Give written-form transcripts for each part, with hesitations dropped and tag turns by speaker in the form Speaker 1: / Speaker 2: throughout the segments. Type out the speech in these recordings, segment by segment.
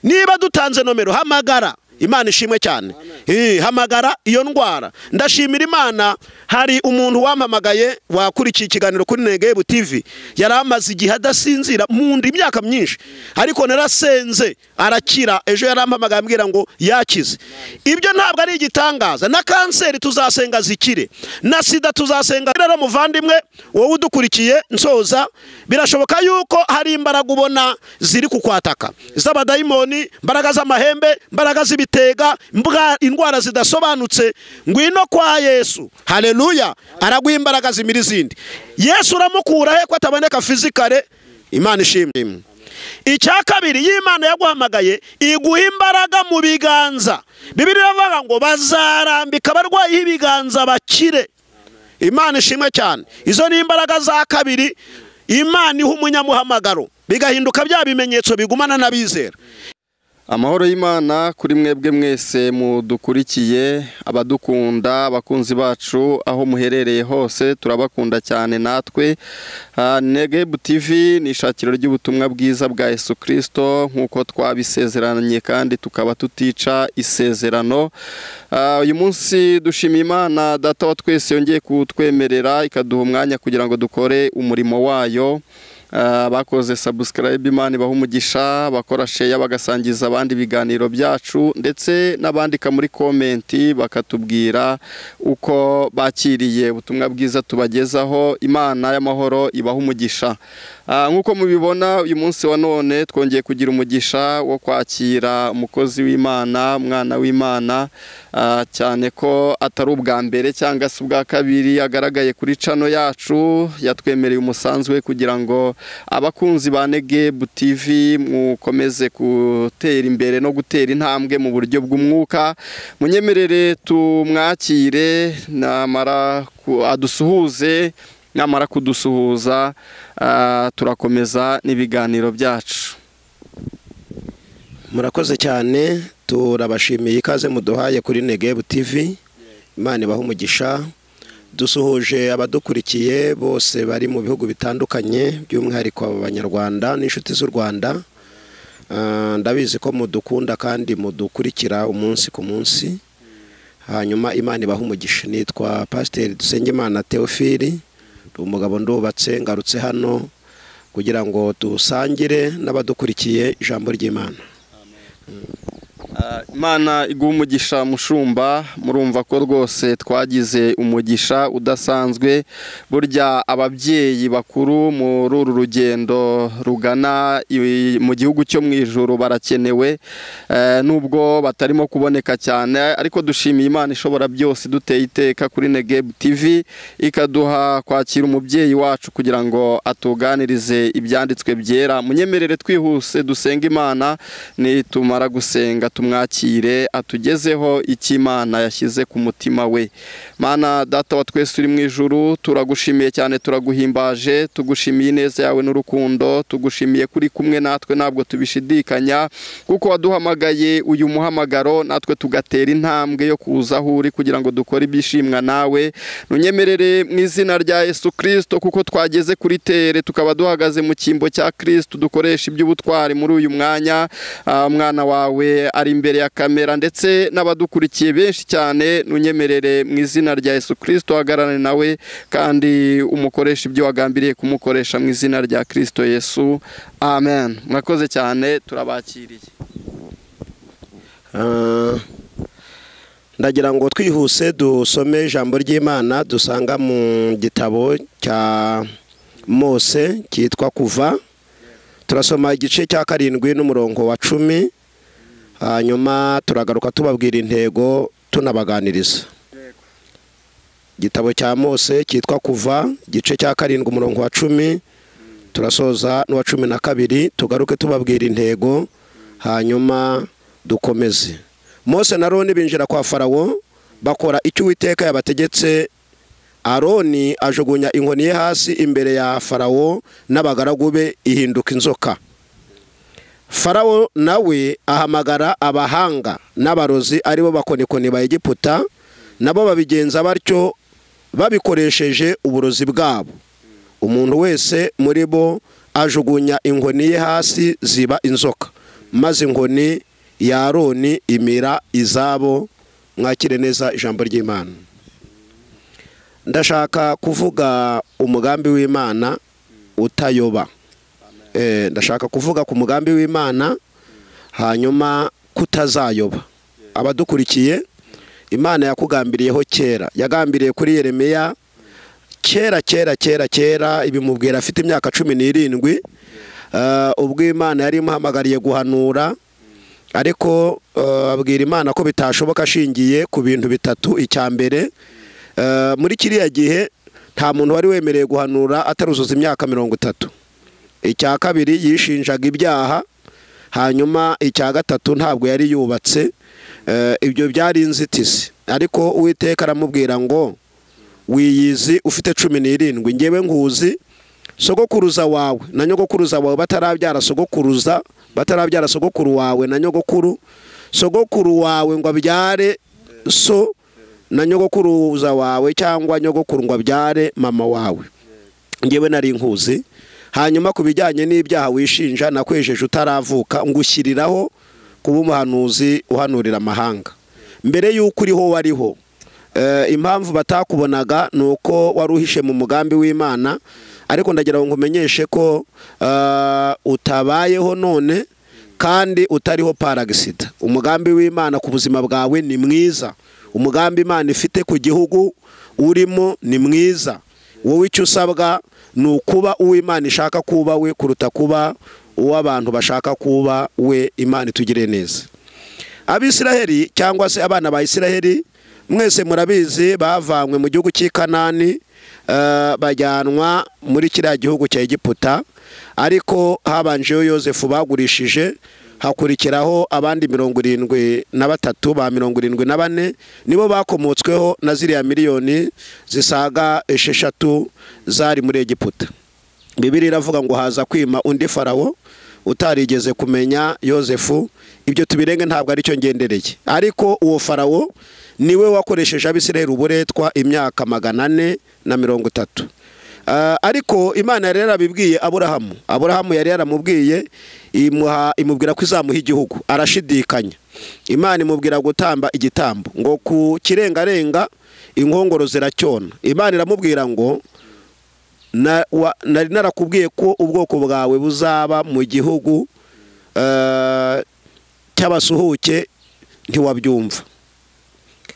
Speaker 1: Niba dutanze nomero hamagara. Imana ishimwe cyane. Hamagara iyo ndwara. Ndashimira Imana, hari umuntu wampamagaye wakurikiye ikiganiro kuri Negebu TV, yari amaze igihe adasinzira mu nda imyaka myinshi, ariko narasenze arakira. Ejo yarampamagaye ambwira ngo yakize. Ibyo ntabwo ari igitangaza. Na kanseri tuzasenga zikire, na sida tuzasenga. Rero muvandimwe wowe udukurikiye, nsoza, birashoboka yuko hari imbaraga ubona ziri kukwataka, z'abadayimoni, imbaraga z'amahembe, imbaraga z'ibitega, indwara zidasobanutse. Ngwino kwa Yesu. Haleluya. Araguha imbaraga zimira izindi. Yesu uramukura he ko ataboneka fizikale? Imana ishimwe. Icya kabiri, y'Imana yaguhamagaye iguha imbaraga mu biganza. Bibiliya iravuga ngo bazarambika abarwayi ibiganza bakire. Imana ishimwe cyane. Izo ni imbaraga za kabiri Imana iha umunyamuhamagaro, bigahinduka bya bimenyetso bigumana n'abizera.
Speaker 2: Amahoro y'Imana kuri mwebwe mwese mudukurikiye, abadukunda, abakunzi bacu aho muherereye hose, turabakunda cyane natwe. Negebu TV ni ishakiro ry'ubutumwa bwiza bwa Yesu Kristo, nkuko twabisezeranye kandi tukaba tutica isezerano. Uyu munsi dushimiye Imana Data wa twese yongeye kutwemerera ikaduha umwanya kugira ngo dukore umurimo wayo. Bakoze subscribe, Imana ibaha umugisha, bakora share bagasangiza abandi ibiganiro byacu, ndetse n'abandika muri comment bakatubwira uko bakiriye ubutumwa bwiza tubagezaho. Imana y'amahoro ibaha umugisha. Nkuko mubibona uyu munsi wa none twongeye kugira umugisha wo kwakira umukozi w'Imana, umwana w'Imana, cyane ko atari ubwa mbere cyangwa se ubwa kabiri agaragaye kuri channel yacu. Yatwemereye umusanzu we kugira ngo abakunzi ba Negebu TV mukomeze gutera imbere no gutera intambwe mu buryo bw'umwuka. Munyemerere tumwakire, namara adusuhuze, namara kudusuhuza turakomeza n'ibiganiro byacu.
Speaker 1: Murakoze cyane, turabashimiye ikaze muduhaye kuri Negebu TV. Imana ibahe umugisha. Dusuhuje abadukurikiye bose bari mu bihugu bitandukanye, by'umwihariko abanyarwanda n'inshuti z'u Rwanda. Ndabizi ko mudukunda kandi mudukurikira umunsi ku munsi. Hanyuma Imana ibahe umugisha. Nitwa Pasiteri Dusengimana Theophile, umugabo ndubatse, ngarutse hano kugira ngo dusangire n'abadukurikiye ijambo ry'Imana.
Speaker 2: Imana iguha umugisha mushumba. Murumva ko rwose twagize umugisha udasanzwe. Burya ababyeyi bakuru muri uru rugendo rugana mu gihugu cyo mu ijuru barakenewe, nubwo batarimo kuboneka cyane, ariko dushimiye Imana ishobora byose duteye iteka kuri Negebu TV ikaduha kwakira umubyeyi wacu kugira ngo atuganirize ibyanditswe byera. Munyemerere twihuse dusenga Imana, nitumara gusenga tumwakire atugezeho icyo Imana yashyize ku mutima we. Mana Data wa twese uri mu ijuru, turagushimiye cyane, turaguhimbaje, tugushimiye ineza yawe n'urukundo, tugushimiye kuri kumwe natwe, ntabwo tubishidikanya, kuko waduhamagaye uyu muhamagaro natwe tugatera intambwe yo kuza aho uri kugira ngo dukore ibyishimwa nawe. Nunyemerere mu izina rya Yesu Kristo, kuko twageze kuri tere tukaba duhagaze mu cyimbo cya Kristo, dukoresha iby'ubutwari muri uyu mwanya. Umwana wawe ari imbere ya kamera ndetse n'abadukurikiye benshi cyane, nunyemerere mu izina rya Yesu Kristo hagararane nawe kandi umukoresha ibyo wagambiriye kumukoresha mu izina rya Kristo Yesu, amen. Mwakoze cyane, turabakiriye.
Speaker 1: Ndagira ngo twihuse dusome ijambo ry'Imana dusanga mu gitabo cya Mose cyitwa Kuva. Turasoma igice cya 7 n'umurongo wa 10, hanyuma turagaruka tubabwira intego tunabaganiriza. Igitabo cya Mose cyitwa Kuva, igice cya 7 umurongo wa 10, turasoza n'uwa 12, tugaruke tubabwira intego hanyuma dukomeze. Mose na Aroni binjira kwa Farawo bakora icyo Uwiteka yabategetse. Aroni ajugunya inkoni ye hasi imbere ya Farawo n'abagaragu be, ihinduka inzoka. Farawo nawe ahamagara abahanga n'abarozi aribo bakonikoni ba Egiputa, nabo babigenza batyo babikoresheje uburozi bwabo. Umuntu wese muri bo ajugunya inkoni ye hasi ziba inzoka. maze inkoni ya Aroni imira izabo. Mwakire neza ijambo ry'Imana. Ndashaka kuvuga umugambi w'Imana utayoba. Ndashaka kuvuga ku mugambi w'Imana hanyuma kutazayoba. Abadukurikiye, Imana yakugambiriyeho kera, yagambiriye kuri Yeremiya kera kera kera kera, ibimubwira afite imyaka 17, ubwo Imana yari imuhamagariye guhanura, ariko abwira Imana ko bitashoboka ashingiye ku bintu bitatu. Icya mbere, muri kiriya gihe nta muntu wari wemereye guhanura ataruzuza imyaka 30. Icya kabiri, yishinjaga ibyaha. Hanyuma icya gatatu, ntabwo yari yubatse. Ibyo byari inzitizi, ariko Uwiteka aramubwira ngo wiyizi ufite 17, ngewe nkuzi sogokuruza wawe na nyogokuruza wawe batarabyara sogokuruza, batarabyara sogokuru wawe na nyogokuru, sogokuru wawe ngo abyare so na nyogokuruza wawe, cyangwa nyogokuru ngo abyare mama wawe, ngewe nari nkuzi. Hanyuma ku bijyanye n'ibyaha wishinja, nakwejeje utaravuka, ngushyiriraho kuba umuhanuzi uhanurira amahanga mbere y'uko uriho wariho. Impamvu batakubonaga ni uko wari uhishe mu mugambi w'Imana, ariko ndagira ngo nkumenyeshe ko utabayeho none kandi utariho paragisida. Umugambi w'Imana ku buzima bwawe ni mwiza, umugambi Imana ifite ku gihugu urimo ni mwiza. Wowe icyo usabwa ni ukuba uwo Imana ishaka kuba we, kuruta kuba uwo abantu bashaka kuba we. Imana itugire neza. Abisiraheli cyangwa se abana ba Isiraheli, mwese murabizi, bavanywe mu gihugu cy'i Kanani, bajyanwa muri kiriya gihugu cya Egiputa, ariko habanjeyo Yosefu bagurishije, hakurikiraho abandi 73 ba 74, nibo bakomotsweho na ziriya miliyoni zisaga 6 zari muri Egiputa. Bibiliya iravuga ngo haza kwima undi Farawo utarigeze kumenya Yosefu. Ibyo tubirenge, ntabwo aricyo ngendereye, ariko uwo Farawo niwe wakoresheje Abisirayeli uburetwa imyaka 430. Ariko Imana yari yarabibwiye Aburahamu. Aburahamu yari yaramubwiye, imubwira ko izamuha igihugu, arashidikanya. Imana imubwira gutamba igitambo, ngo ku kirengarenga inkongoro ziracyona. Imana iramubwira ngo nari narakubwiye ko ubwoko bwawe buzaba mu gihugu cy'abasuhuke, ntiwabyumva,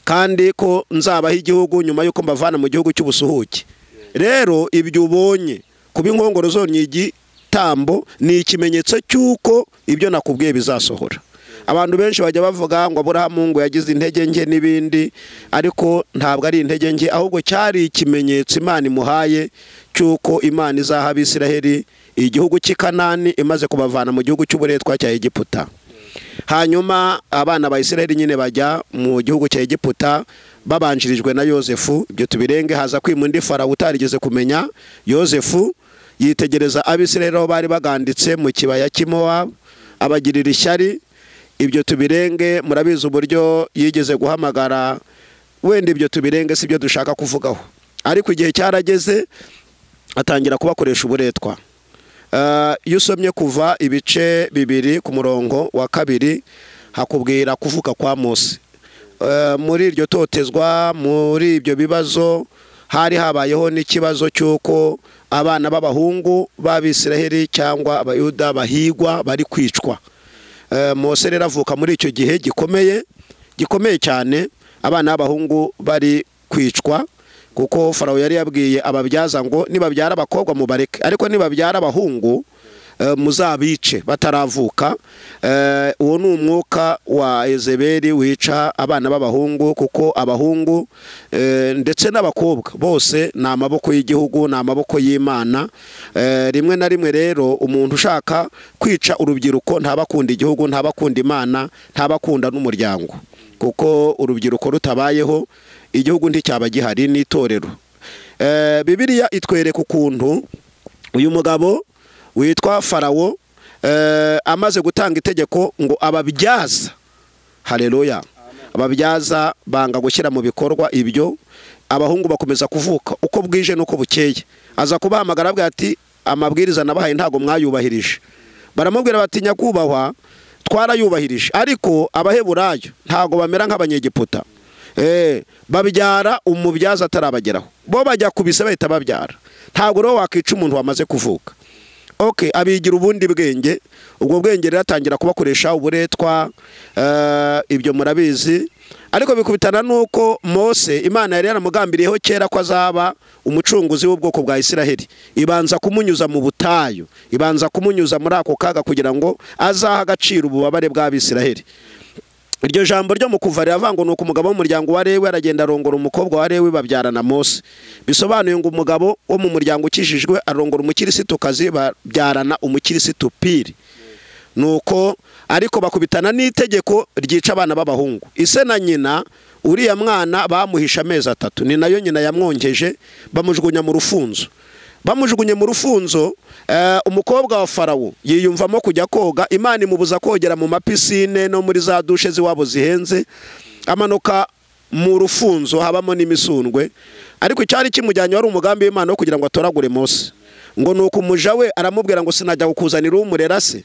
Speaker 1: kandi ko nzabaha igihugu nyuma y'uko mbavana mu gihugu cy'ubusuhuke. Rero ibyo ubonye kuba inkongoro zonnye igitambo ni ikimenyetso cy'uko ibyo nakubwiye bizasohora. Abantu benshi bajya bavuga ngo Aburahamu ngo yagize intege nke n'ibindi, ariko ntabwo ari intege nke, ahubwo cyari ikimenyetso Imana imuhaye cy'uko Imana izaha Abisiraheli igihugu cy'i Kanani imaze kubavana mu gihugu cy'uburetwa cya Egiputa. Hanyuma abana ba Isiraheli nyine bajya mu gihugu cya Egiputa babanjirijwe na Yosefu. Ibyo tubirenge. Haza kwima undi Farawo utarigeze kumenya Yosefu, yitegereza Abisiraheli aho bari baganditse mu kibaya cy'i Mowabu, abagirira ishyari. Ibyo tubirenge, murabizi uburyo yigeze guhamagara, wenda ibyo tubirenge si byo dushaka kuvugaho, ariko igihe cyarageze atangira kubakoresha uburetwa. Iyo usomye Kuva ibice 2 ku murongo wa 2, hakubwira kuvuka kwa Mose. Muri iryo totezwa, muri ibyo bibazo, hari habayeho n'ikibazo cy'uko abana b'abahungu b'Abisiraheli cyangwa Abayuda bahigwa, bari kwicwa. Mose rero avuka muri icyo gihe gikomeye, gikomeye cyane, abana b'abahungu bari kwicwa, kuko Farawo yari yabwiye ababyaza ngo nibabyara abakobwa mubareke, ariko nibabyara abahungu muzabice bataravuka. Uwo ni umwuka wa Ezeberi wica abana b'abahungu, kuko abahungu ndetse n'abakobwa bose ni amaboko y'igihugu, ni amaboko y'Imana. Rimwe na rimwe rero umuntu ushaka kwica urubyiruko ntabakunda igihugu, ntabakunda Imana, ntabakunda n'umuryango, kuko urubyiruko rutabayeho igihugu nticyaba gihari n'itorero. Bibiliya itwereka ukuntu uyu mugabo witwa Farawo amaze gutanga itegeko ngo ababyaza, haleluya, ababyaza banga gushyira mu bikorwa ibyo, abahungu bakomeza kuvuka uko bwije nuko bukeye. Aza kubahamagara avuga ati amabwiriza nabahaye ntago mwayubahirije. Baramubwira bati nyakubahwa, Twarayubahirije, ariko Abaheburayo ntago bamera nk'Abanyegiputa. Babyara umubyaza atarabageraho, bo bajya kubise bahita babyara. Ntabwo rero wakica umuntu wamaze kuvuka. Okay, abigira ubundi bwenge, ubwo bwenge rero atangira kubakoresha uburetwa, ibyo murabizi. Ariko bikubitana nuko Mose Imana yari yaramugambiriyeho kera ko azaba umucunguzi w'ubwoko bwa Isiraheli, ibanza kumunyuza mu butayu, ibanza kumunyuza muri ako kaga kugira ngo azaha agaciro ububabare bw'Abisiraheli. Iryo jambo ryo mu Kuva riravuga ngo nuko umugabo w'umuryango wa Lewi aragenda arongora umukobwa wa Lewi babyarana Mose. Bisobanuye ngo umugabo wo mu muryango ukijijwe arongora umukirisitukazi babyarana umukirisitu piri. Nuko ariko bakubitana n'itegeko ryica abana b'abahungu. Ise na nyina uriya mwana bamuhisha amezi 3, ni nayo nyina yamwongeje, bamujugunya mu rufunzo. Bamujugunye mu rufunzo, umukobwa wa Farawo yiyumvamo kujya koga, Imana imubuza kogera mu mapisine no muri za dushe ziwabo zihenze, amanuka mu rufunzo habamo n'imisundwe. Ariko icyari kimujyanye wari umugambi w'Imana wo kugira ngo atoragure Mose. Ngo nuko umuja we aramubwira ngo sinajya kukuzanira umurera se.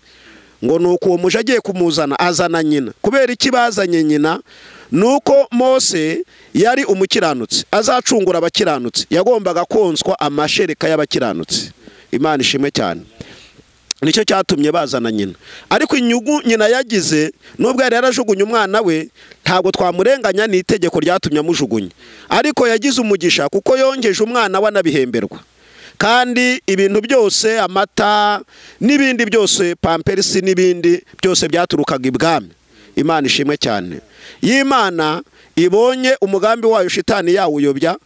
Speaker 1: Ngo nuko uwo muja agiye kumuzana azana nyina. Kubera iki bazanye nyina? Nuko Mose yari umukiranutsi, azacungura abakiranutsi, yagombaga konswa amashereka y'abakiranutsi. Imana ishimwe cyane. Nicyo cyatumye bazana nyina. Ariko inyugu nyina yagize, nubwo yari yarajugunye umwana we, ntabwo twamurenganya, ni itegeko ryatumye amujugunya. Ariko yagize umugisha kuko yongeje umwana we anabihemberwa. Kandi ibintu byose, amata n'ibindi byose, pamperisi n'ibindi byose byaturukaga ibwami. Imana ishimwe cyane. Y'Imana ibonye umugambi wayo shitani yawuyobya,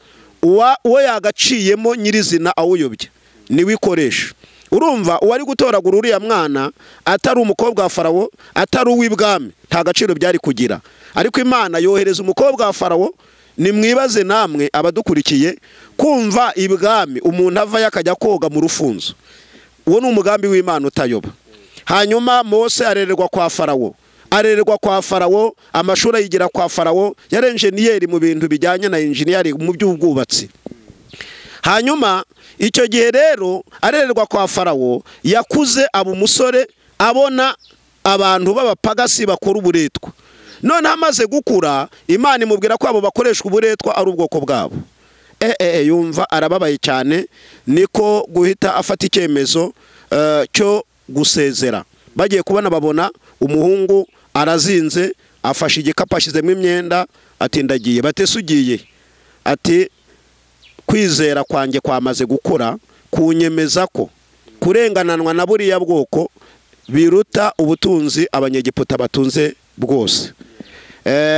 Speaker 1: uwo yagaciyemo nyirizina awuyobya niwe ikoresha. Urumva uwari gutoragura uriya mwana atari umukobwa wa Farawo, atari uw'ibwami, nta gaciro byari kugira. Ariko Imana yohereza umukobwa wa Farawo. Nimwibaze namwe abadukurikiye, kumva ibwami umuntu ava yakajya koga mu rufunzo, uwo ni umugambi w'Imana utayoba. Hanyuma Mose arererwa kwa Farawo, arererwa kwa Farawo, amashuri ayigira kwa Farawo, yari enjeniyeri mu bintu bijyanye na enjeniyeri mu by'ubwubatsi. Hanyuma icyo gihe rero arererwa kwa Farawo, yakuze aba umusore, abona abantu b'abapagasi bakora uburetwa. None amaze gukura, Imana imubwira ko abo bakoreshwa uburetwa ari ubwoko bwabo. Yumva arababaye cyane, niko guhita afata icyemezo cyo gusezera. Bagiye kubona babona umuhungu arazinze, afashe igikapu ashyizemo imyenda, ati ndagiye. Batese ugiye? Ati kwizera kwanjye kwamaze gukura kunyemeza ko kurengananwa na buriya bwoko biruta ubutunzi Abanyegiputa batunze bwose.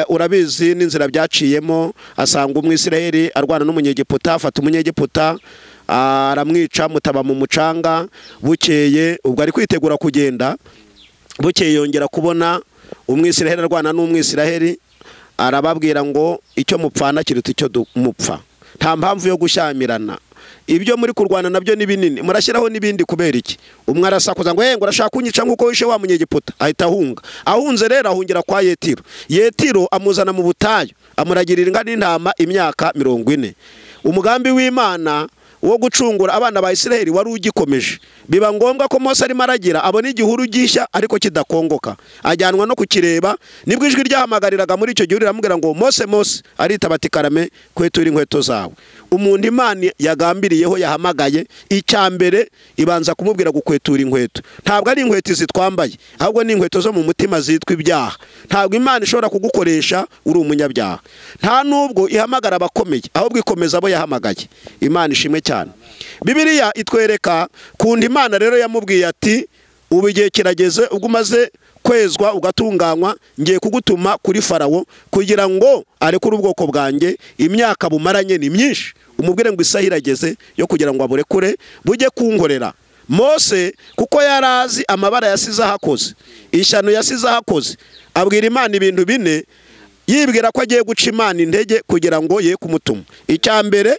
Speaker 1: Urabizi n'inzira byaciyemo, asanga Umwisiraheli arwana n'Umunyegiputa, afata Umunyegiputa aramwica, mutaba mu mucanga. Bukeye ubwo ari kwitegura kugenda, bukeye yongera kubona Umwisiraheli arwana n'Umwisiraheli, arababwira ngo icyo mupfana kiruta icyo mupfa, nta mpamvu yo gushyamirana, ibyo muri kurwana nabyo ni binini, murashyiraho n'ibindi kubera iki? Umwe arasakuza ngo ngo urashaka kunyica nkuko wishe wa Munyegiputa, ahita ahunga. Ahunze rero ahungira kwa Yetiro. Yetiro amuzana mu butayu, amuragirira inka n'intama imyaka 40. Umugambi w'Imana wo gucungura abana ba Isiraheli wari ugikomeje. Biba ngombwa ko Mose arimo aragira abona igihuru gishya ariko kidakongoka, ajyanwa no kukireba. Nibwo ijwi ryahamagariraga muri icyo gihuru riramubwira ngo Mose, Mose, aritaba ati karame, kwetura inkweto zawe. Umuntu Imana yagambiriyeho yahamagaye, icya mbere ibanza kumubwira gukwetura inkweto. Ntabwo ari inkweto zitwambaye, ahubwo ni inkweto zo mu mutima zitwa ibyaha. Ntabwo Imana ishobora kugukoresha uri umunyabyaha. Nta nubwo ihamagara abakomeye, ahubwo ikomeza abo yahamagaye. Imana ishimwe cyane. Bibiliya itwereka kundi Imana rero yamubwiye ati ubu igihe kirageze, ubwo umaze kwezwa ugatunganywa, ngiye kugutuma kuri Farawo kugira ngo arekure ubwoko bwanjye, imyaka bumaranye ni myinshi, umubwire ngo isaha irageze yo kugira ngo aburekure bujye kunkorera. Mose kuko yarazi amabara yasize ahakoze, ishyano yasize ahakoze, abwira Imana ibintu bine, yibwira ko agiye guca Imana intege kugira ngo ye kumutuma. Icya mbere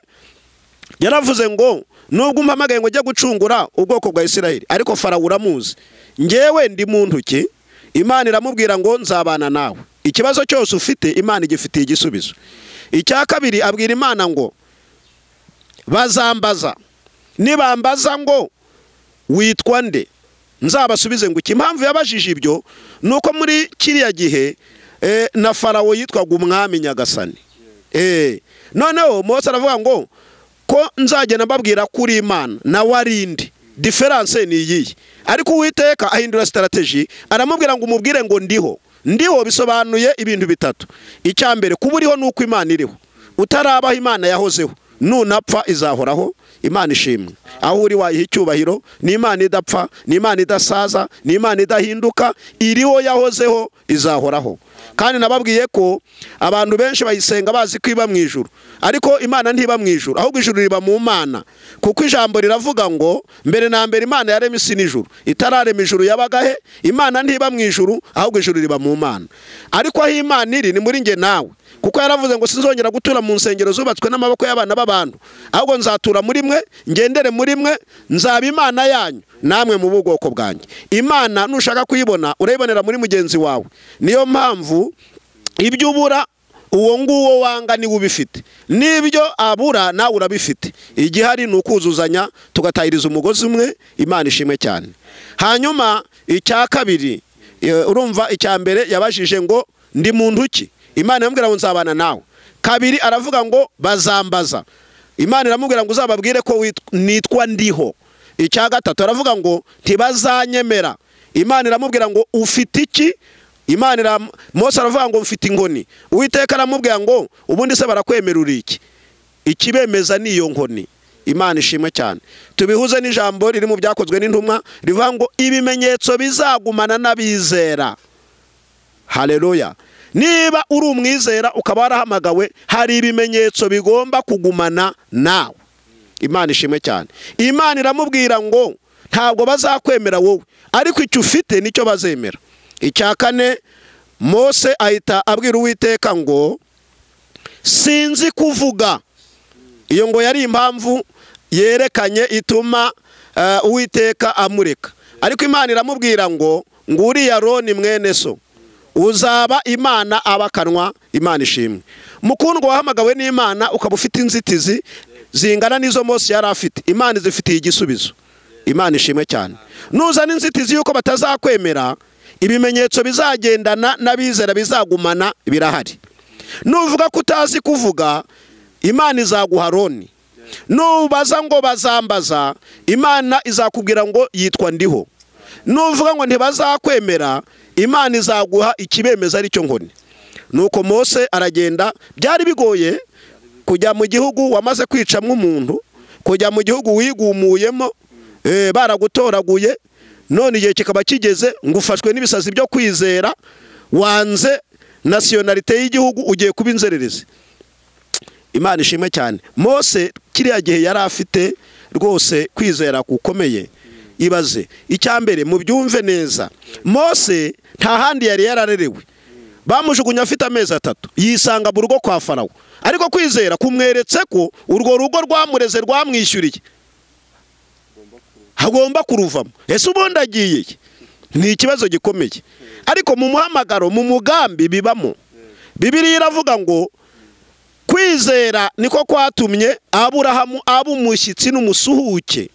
Speaker 1: yaravuze ngo nubwo umpamagaye ngo njye gucungura ubwoko bwa Isiraheli, ariko Farawo uramuzi, ngewe ndi muntu ki? Imana iramubwira ngo nzabana nawe, ikibazo cyose ufite Imana igifitiye igisubizo. Icya kabiri abwira Imana ngo bazambaza, nibambaza ngo witwa nde, Nzabasubize ngo iki? Impamvu yabajije ibyo nuko muri kiriya gihe na Farawo yitwaga umwami Nyagasani. Noneho Mose aravuga ngo ko nzagenda mbabwira kuri Imana nawe arinde, diferanse ni iyihe? Ariko Uwiteka ahindura strategy, aramubwira ngo umubwire ngo ndiho. Ndiho bisobanuye ibintu bitatu. Icya mbere, kuba uriho nuko Imana iriho, utarabaho Imana yahozeho, nunapfa izahoraho. Imana ishimwe. Aho uri wayiha icyubahiro. Ni Imana idapfa, ni Imana idasaza, ni Imana idahinduka, iriho, yahozeho, izahoraho. Kandi nababwiye ko abantu benshi bayisenga bazi ko iba mu ijuru, ariko Imana ntiba mu ijuru, ahubwo ijuru riba mu Mana. Kuko ijambo riravuga ngo mbere na mbere Imana yaremye isi n'ijuru, itararema ijuru yabaga he? Imana ntiba mu ijuru, ahubwo ijuru riba mu Mana. Ariko aho Imana iri ni muri nge nawe, kuko yaravuze ngo sinzongera gutura mu nsengero zubatswe n'amaboko y'abana b'abantu, ahubwo nzatura muri mwe, ngendere muri mwe, nzaba Imana yanyu namwe mu bwoko bwanjye. Imana nushaka kuyibona urayibonera muri mugenzi wawe. Niyo mpamvu ibyo ubura uwo nguwo wanga niwe ubifite, n'ibyo abura nawe urabifite. Igihari ni ukuzuzanya tugatahiriza umugozi umwe. Imana ishimwe cyane. Hanyuma icya kabiri, urumva icya mbere yabajije ngo ndi muntu ki? Imana iramubwira ngo nzabana nawe. Kabiri aravuga ngo bazambaza. Imana iramubwira ngo uzababwire ko nitwa ndiho. Icya gatatu aravuga ngo ntibazanyemera. Imana iramubwira ngo ufite iki? Imana Mose aravuga ngo mfite inkoni. Uwiteka aramubwira ngo ubundi se barakwemera uri iki? Ikibemeza ni iyo nkoni. Imana ishimwe cyane. Tubihuze n'ijambo riri mu byakozwe n'intumwa rivuga ngo ibimenyetso bizagumana n'abizera. Haleluya. Niba uri umwizera ukaba warahamagawe, hari ibimenyetso bigomba kugumana nawe. Imana ishimwe cyane. Imana iramubwira ngo ntabwo bazakwemera wowe, ariko icyo ufite nicyo bazemera. Icya kane, Mose ahita abwira Uwiteka ngo sinzi kuvuga. Iyo ngo yari impamvu yerekanye ituma Uwiteka amureka. Ariko Imana iramubwira ngo nguriya Aroni mwene so uzaba Imana abakanwa. Imana ishimwe. Mukundwa wahamagawe n'Imana ukaba ufite inzitizi zingana n'izo Mose yari afite, Imana izifitiye igisubizo. Imana ishimwe cyane. Nuzana inzitizi yuko batazakwemera, ibimenyetso bizagendana n'abizera bizagumana birahari. Nuvuga ko utazi kuvuga, Imana izaguha Aroni. Nubaza ngo bazambaza, Imana izakubwira ngo yitwa ndiho. Nuvuga ngo ntibazakwemera, Imana izaguha ikibemeza aricyo nkoni. Nuko Mose aragenda. Byari bigoye kujya mu gihugu wamaze kwicamwe umuntu, kujya mu gihugu wigumuyemo, baragutoraguye, none igihe kikaba kigeze ngo ufashwe n'ibisazi byo kwizera, wanze nasiyonalite y'igihugu, ugiye kuba inzererezi. Imana ishimwe cyane. Mose kiriya gihe yari afite rwose kwizera gukomeye. Ibaze icya mbere mubyumve neza, Mose nta handi yari yararerewe. Bamujugunya afite amezi 3, yisanga mu rugo kwa Farawo. Ariko kwizera kumweretse ko urwo rugo rwamureze rwamwishyuriye, hagomba kuruvamo. Ese ubundi agiye? Ni ikibazo gikomeye. Ariko mu muhamagaro, mu mugambi bibamo. Bibiliya iravuga ngo kwizera niko kwatumye Aburahamu aba umushyitsi n'umusuhuke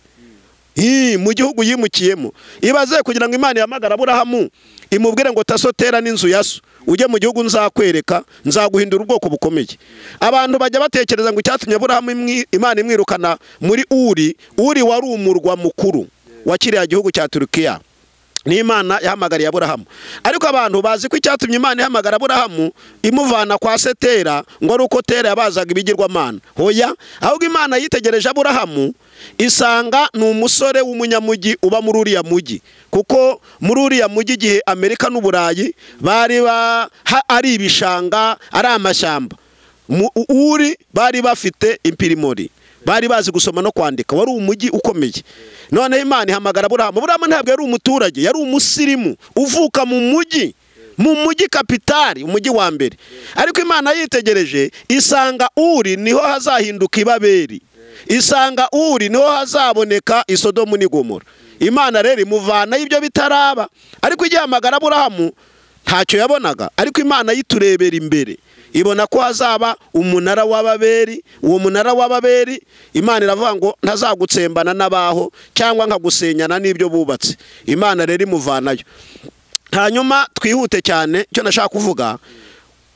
Speaker 1: mu gihugu yimukiyemo. Ibaze kugira ngo Imana ihamagare Aburahamu imubwire ngo tasotera n'inzu ya so, ujye mu gihugu nzakwereka, nzaguhindura ubwoko bukomeye. Abantu bajya batekereza ngo icyatumye Aburahamu Imana imwirukana muri Uri, Uri wari umurwa mukuru wa kiriya gihugu cya Turukiya, ni Imana yahamagariye Aburahamu. Ariko abantu bazi ko icyatumye Imana ihamagara Aburahamu imuvana kwa Setera ngo ari uko Tera yabazaga ibigirwamana. Hoya, ahubwo Imana yitegereje Aburahamu isanga ni umusore w'umunyamugi uba muri uriya mugi. Kuko muri uriya mugi igihe Amerika n'Uburayi bari ari ibishanga, ari amashyamba, Uri bari bafite impirimori, bari bazi gusoma no kwandika, wari umujyi ukomeye. None Imana ihamagara Aburahamu. Aburahamu ntabwo yari umuturage, yari umusirimu uvuka mu mujyi, mu mujyi kapitali, umujyi wa mbere. Ariko Imana yitegereje isanga Uri niho hazahinduka Ibabeli, isanga Uri niho hazaboneka Isodomu n'Igomora. Imana rero imuvana ibyo bitaraba. Ariko igihamagara Aburahamu ntacyo yabonaga, ariko Imana yiturebera imbere. Ibona ko hazaba umunara w'Ababeli. Uwo munara w'Ababeli Imana iravuga ngo ntazagutsembana n'abaho cyangwa nkagusenyana n'ibyo bubatse. Imana rero imuvanayo. Hanyuma twihute cyane, icyo nashaka kuvuga,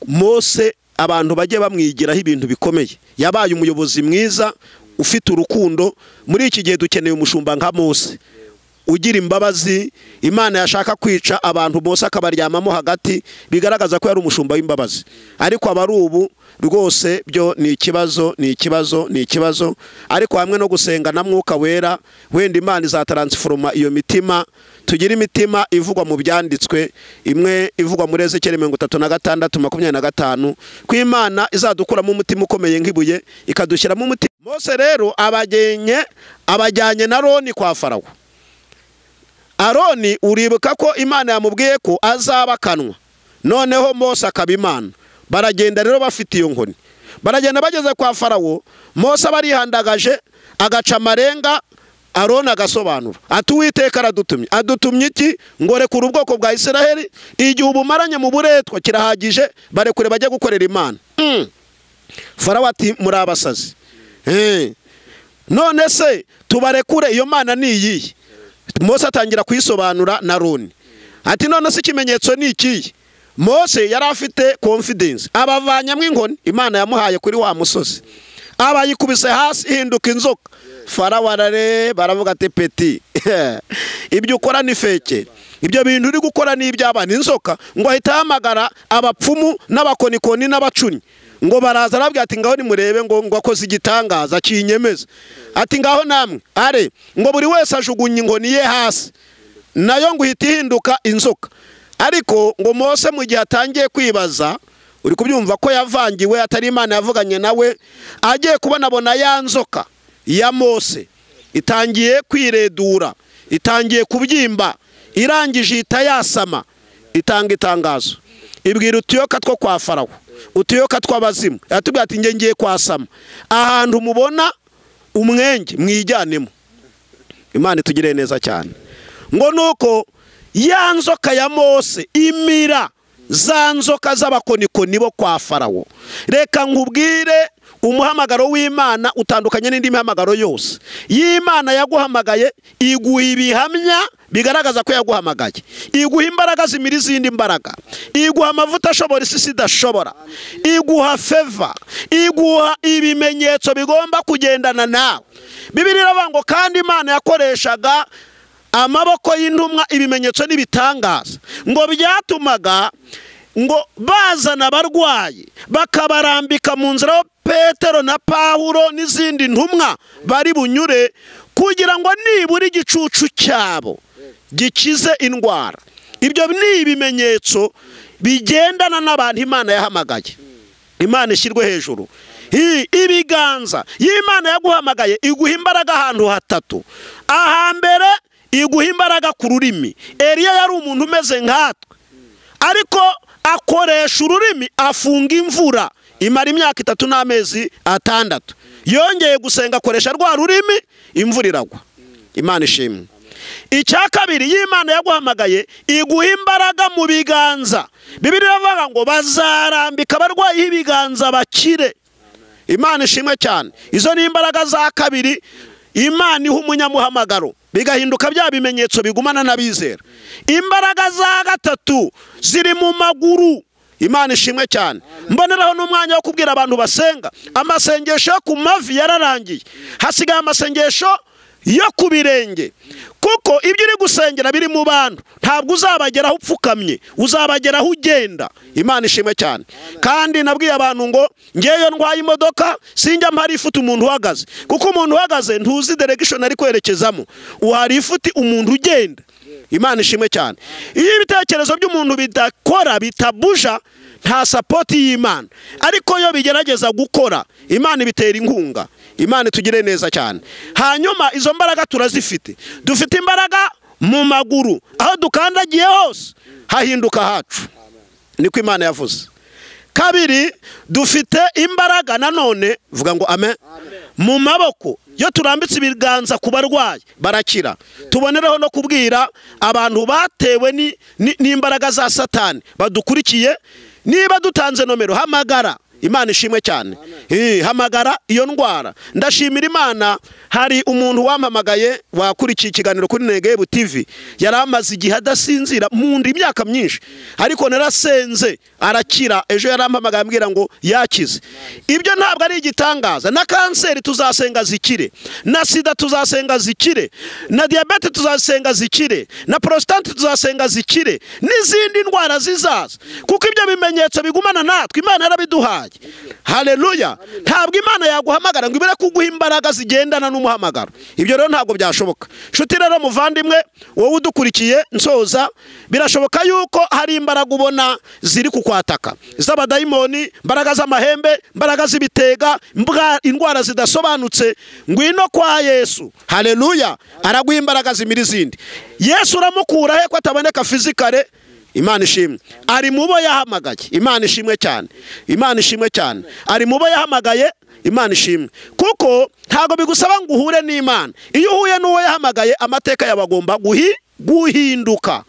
Speaker 1: Mose abantu bajye bamwigiraho ibintu bikomeye. Yabaye umuyobozi mwiza ufite urukundo. Muri iki gihe dukeneye umushumba nka Mose ugira imbabazi. Imana yashaka kwica abantu Mose akabaryamamo hagati, bigaragaza ko yari umushumba w'imbabazi. Ariko abari ubu rwose byo ni ikibazo, ni ikibazo, ni ikibazo. Ariko hamwe no gusenga na Mwuka Wera, wenda Imana izataransforoma iyo mitima, tugira imitima ivugwa mu byanditswe, imwe ivugwa muri Ezekiel 36:25, ko Imana izadukuramo umutima ukomeye nk'ibuye ikadushyiramo umutima. Mose rero abajyanye na Aroni kwa Farawo. Aroni uribuka ko Imana yamubwiye ko azaba kanwa, noneho Mose akaba Imana. Baragenda rero bafite iyo nkoni, baragenda bageze kwa Farawo. Mose abarihandagaje agaca amarenga, Aroni agasobanura ati Uwiteka aradutumye. Adutumye iki? Ngo rekura ubwoko bwa Isiraheli, igihe ubumaranye mu buretwa kirahagije, barekure bajye gukorera Imana. Farawo ati muri abasazi. None se tubarekure, iyo Mana ni iyihe? Mose atangira kuyisobanura na Aroni ati none se ikimenyetso ni ikihe? Mose yari afite confidence, abavanyamo inkoni Imana yamuhaye kuri wa musozi, abayikubise hasi ihinduka inzoka. Farawo arareba, baravuga ati peti ibyo ukora ni feke, ibyo bintu uri gukora ni iby'abana inzoka. Ngo ahita ahamagara abapfumu n'abakonikoni n'abacunyi, ngo baraza arabwira ati ngaho nimurebe, ngo akoze igitangaza kinyemeza. Ati ngaho namwe are, ngo buri wese ajugunye inkoni ye hasi, nayo ngo ihita ihinduka inzoka. Ariko ngo Mose mu gihe atangiye kwibaza, uri kubyumva ko yavangiwe, atari Imana yavuganye nawe, agiye kubonabona ya nzoka ya Mose itangiye kwiredura, itangiye kubyimba, irangije ihita yasama, itanga itangazo, ibwira utuyoka two kwa Farawo, utuyoka tw'abazimu. Yatubwiye ati nge ngiye kwasama, ahantu mubona umwenge mwijyanemo. Imana itugire neza cyane. Ngo nuko ya nzoka ya Mose imira za nzoka z'abakonikoni bo kwa Farawo. Reka nkubwire, umuhamagaro w'Imana utandukanye n'indi mihamagaro yose. Y'Imana yaguhamagaye iguha ibihamya bigaragaza ko yaguhamagaye, iguha imbaraga zimira izindi mbaraga, iguha amavuta ashobora isi idashobora, iguha favor, iguha ibimenyetso bigomba kugendana nawe. Bibiliya iravuga ngo kandi Imana yakoreshaga amaboko y'intumwa ibimenyetso n'ibitangaza, ngo byatumaga ngo bazana abarwayi bakabarambika mu nzira, Petero na Pawulo n'izindi ntumwa bari bunyure, kugira ngo nibura igicucu cyabo gikize indwara. Ibyo ni ibimenyetso bigendana n'abantu Imana yahamagaye. Imana ishyirwe hejuru. Ibiganza y'Imana yaguhamagaye iguha imbaraga ahantu hatatu. Ahambere iguha imbaraga ku rurimi. Eliya yari umuntu umeze nkatwe, ariko akoresha ururimi afunga imvura imara imyaka 3 n'amezi 6. Yongeye gusenga akoresha rwa rurimi, imvura iragwa. Imana ishimwe. Icya kabiri y'Imana yaguhamagaye iguha imbaraga mu biganza. Bibiliya iravuga ngo bazarambika abarwayi ibiganza bakire. Imana ishimwe cyane. Izo ni imbaraga za kabiri Imana iha umunyamuhamagaro, bigahinduka bya bimenyetso bigumana n'abizera. Imbaraga za gatatu ziri mu maguru. Imana ishimwe cyane. Mboneraho n'umwanya wo kubwira abantu basenga, amasengesho yo ku mavi yararangiye, hasigaye amasengesho yo ku birenge. Kuko ibyo uri gusengera biri mu bantu, ntabwo uzabageraho upfukamye, uzabageraho ugenda. Imana ishimwe cyane. Kandi nabwiye abantu ngo ngeyo ndwaye imodoka sinjya mpari ifuti umuntu uhagaze, kuko umuntu uhagaze ntuzi direction ari kwerekezamo, uhari ifuti umuntu ugenda. Imana ishimwe cyane. Iyo ibitekerezo by'umuntu bidakora bitabuja, nta support y'Imana. Ariko yo bigerageza gukora, Imana ibitera inkunga. Imana itugire neza cyane. Hanyuma izo mbaraga turazifite. Dufite imbaraga mu maguru, aho dukandagiye hose hahinduka hacu. Niko Imana yavuze. Kabiri, dufite imbaraga nanone, vuga ngo amen, Mu maboko iyo turambitse ibiganza ku barwayi barakira. Tubonereho no kubwira abantu batewe n'imbaraga za Satani badukurikiye, niba dutanze nomero hamagara. Imana ishimwe cyane. Hamagara iyo ndwara. Ndashimira Imana, hari umuntu wampamagaye wakurikiye ikiganiro kuri Negebu TV, yari amaze igihe adasinzira mu nda imyaka myinshi, ariko narasenze arakira. Ejo yarampamagaye ambwira ngo yakize. Ibyo ntabwo ari igitangaza. Na kanseri tuzasenga zikire, na sida tuzasenga zikire, na diyabete tuzasenga zikire, na prostate tuzasenga zikire, n'izindi ndwara zizaza, kuko ibyo bimenyetso bigumana natwe. Imana yarabiduhaye. Haleluya. Ntabwo Imana yaguhamagara ngo ibere kuguha imbaraga zigendana n'umuhamagaro. Ibyo rero ntabwo byashoboka. Nshuti rero muvandimwe wowe udukurikiye, nsoza, birashoboka yuko hari imbaraga ubona ziri kukwataka, z'abadayimoni, imbaraga z'amahembe, imbaraga z'ibitega, indwara zidasobanutse. Ngwino kwa Yesu. Haleluya. Araguha imbaraga zimira izindi. Yesu uramukura he ko ataboneka fizikale? Imana ishimwe. Ari mubo yahamagaye. Imana ishimwe cyane. Imana ishimwe cyane. Ari mubo yahamagaye. Imana ishimwe. Kuko ntago bigusaba ngo uhure n'Imana. Iyo uhuye n'uwo yahamagaye, amateka yabagomba guhinduka.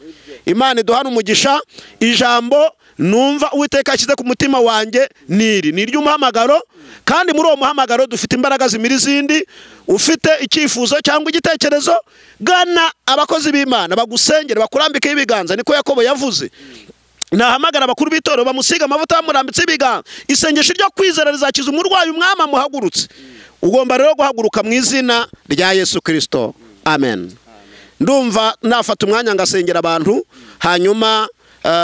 Speaker 1: Imana iduhana umugisha. Ijambo numva Uwiteka ashyize ku mutima wanjye niri ni iry'umuhamagaro, kandi muri uwo muhamagaro dufite imbaraga zimira izindi. Ufite icyifuzo cyangwa igitekerezo, gana abakozi b'Imana bagusengere, bakurambikeho ibiganza. Niko Yakobo yavuze, nahamagara abakuru b'itorero bamusiga amavuta bamurambitse ibiganza. Isengesho ryo kwizera rizakiza umurwayi, umwami amuhagurutse. Ugomba rero guhaguruka mu izina rya Yesu Kristo. Amen. Ndumva nafata umwanya ngasengera abantu, hanyuma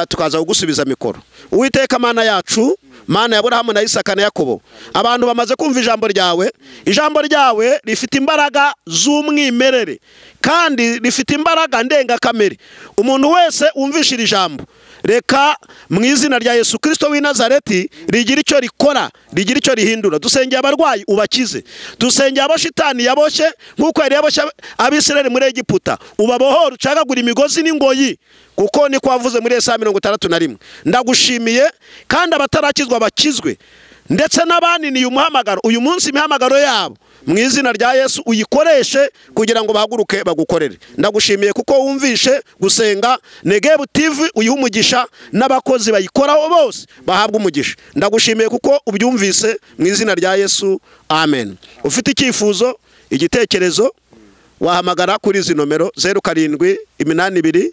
Speaker 1: tukaza kugusubiza mikoro. Uwiteka Mana yacu, Mana ya Aburahamu na Isaka na Yakobo, abantu bamaze kumva ijambo ryawe. Ijambo ryawe rifite imbaraga z'umwimerere kandi rifite imbaraga ndengakamere. Umuntu wese wumvishira ijambo, reka mu izina rya Yesu Kristo w'i Nazareti rigira icyo rikora, rigira icyo rihindura. Dusengeye abarwayi ubakize, dusengeye abo shitani yaboshye nk'uko yari yaboshye Abisirayeli muri Egiputa, ubabohore, ucagagura imigozi n'ingoyi, kuko niko wavuze muri Yesaya 61. Ndagushimiye, kandi abatarakizwa bakizwe, ndetse n'abaniniye umuhamagaro uyu munsi, imihamagaro yabo mu izina rya Yesu uyikoreshe kugira ngo bahaguruke bagukorere. Ndagushimiye kuko wumvishe gusenga. Negebu TV uyihe umugisha, n'abakozi bayikoraho bose bahabwa umugisha. Ndagushimiye kuko ubyumvise mu izina rya Yesu. Amen. Ufite icyifuzo, igitekerezo, wahamagara kuri izi nomero: 07 82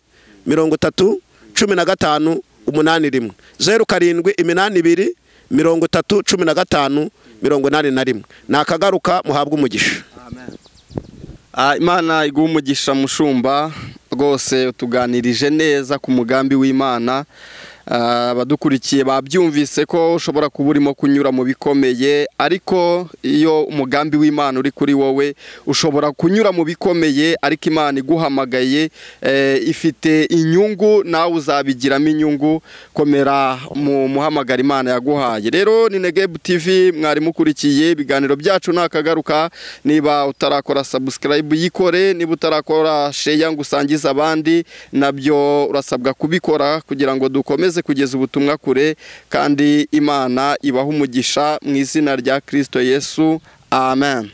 Speaker 1: 30 15 81, 07 82 30 15 81. Nakagaruka, muhabwe umugisha.
Speaker 2: Imana iguhe umugisha mushumba, rwose utuganirije neza ku mugambi w'Imana. Abadukurikiye babyumvise ko ushobora kuba urimo kunyura mu bikomeye, ariko iyo umugambi w'Imana uri kuri wowe ushobora kunyura mu bikomeye, ariko Imana iguhamagaye ifite inyungu, nawe uzabigiramo inyungu. Komera mu muhamagara Imana yaguhaye. Rero ni Negebu TV mwari mukurikiye ibiganiro byacu nakagaruka. Niba utarakora subscribe yikore, niba utarakora share ngo usangize abandi, nabyo urasabwa kubikora kugira ngo dukomeze kugeza ubutumwa kure, kandi Imana ibaha umugisha mu izina rya Kristo Yesu. Amen.